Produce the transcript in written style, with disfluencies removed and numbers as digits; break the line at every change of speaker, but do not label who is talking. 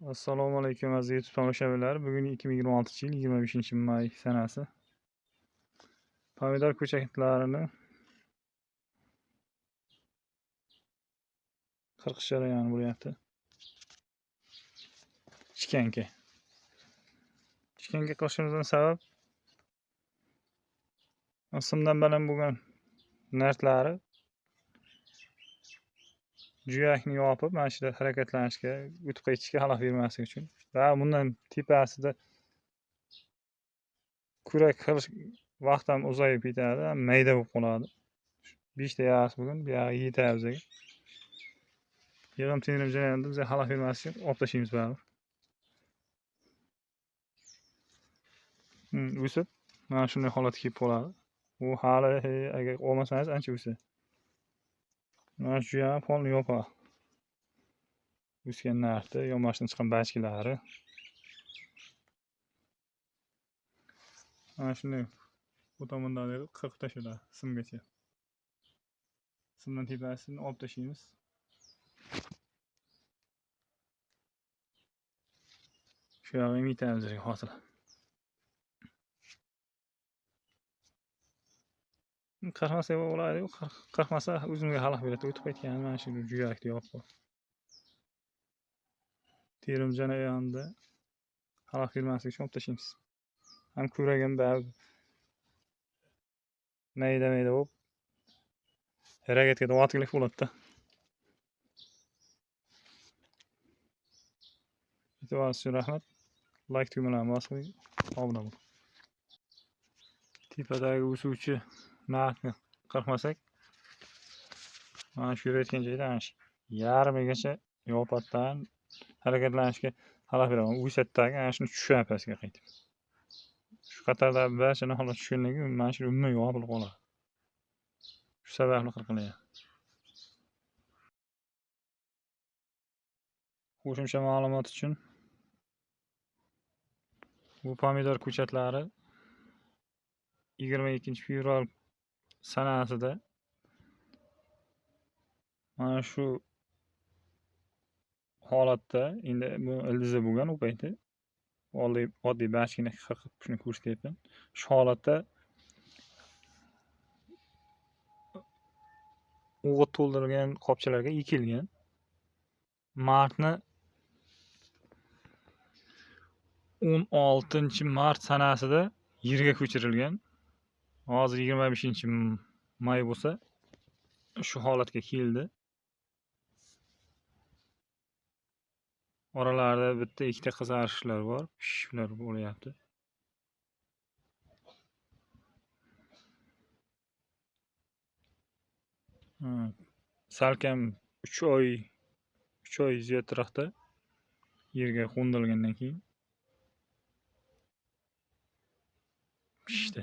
Assalomu alaykum aziz YouTube tomoshabinlar. Bugun 2026-yil 25-may sanasi. Pomidor ko'chatlarini qirqish jarayoni bo'lyapti. Chikanka. Chikanka qilishimizdan sabab simdan baland bo'lgan narxlari juyakni yopib, mana shu yerda harakatlanishga, o'tib ketishga xalaqit bermaslik uchun va bundan tepasida kurak qilish vaqt ham uzayib ketadi, mayda bo'lib qoladi. 5 ta yarasi bugun, bu yog'i yetadi bizga. Yig'im terim jarayonida bizga xalaqit bermaslik uchun olib tashlaymiz baribir. O'sib, mana shunday holatga kelib qoladi. U hali agar olmasangiz ancha o'sadi. Mana shu ham polni yopadi. O'sgan narxda yonboshidan chiqqan bachkalari. Mana shunday bu tomondan qirqib tashlanadi simgacha. Simdan tepasini olib tashlaymiz. Shu yog'i ham yetadi bizga hosil. Qirqmasa bo'ladi, qirqmasa o'zimga xalaqit beradi. O'tib ketgan mana shu juyakni yopib. Terim jarayonida xalaqit bermaslik uchun olib tashlaymiz. Ham kuragim mayda-mayda bo'lib harakatga davotilik bo'ladi-da. E'tiboringiz uchun rahmat. Like tugmalarini bosib qo'ying, obuna bo'ling. Tepadagi o'suvchi narxni qirqmasak, mana shu yurayotgan joyda ana shu yarmigacha yopatdan harakatlanishga xalaqit beraman. O'satdagi ana shuni tushadi pastga qaytib. Shu qatorda barcha holat tushgandan keyin mana shu umuman yopilib qoladi. Shu sababli qirqilyapti. Qo'shimcha ma'lumot uchun bu pomidor ko'chatlari 22 fevral sanasida mana shu holatda, endi bu ildizi bo'lgan u payti oddiy bachkani qirqib shuni ko'rsatyapman. Shu holatda o'g'it to'ldirilgan qopchalarga ekilgan. Martni 16 mart sanasida yerga ko'chirilgan. Hozir 25 may bo'lsa, shu holatga keldi. Oralarida bitta ikkita qizarishlar bor, pishishlar bo'lyapti. Salkam 3 oy ziyodroqda yerga qo'ndirilgandan keyin pishdi.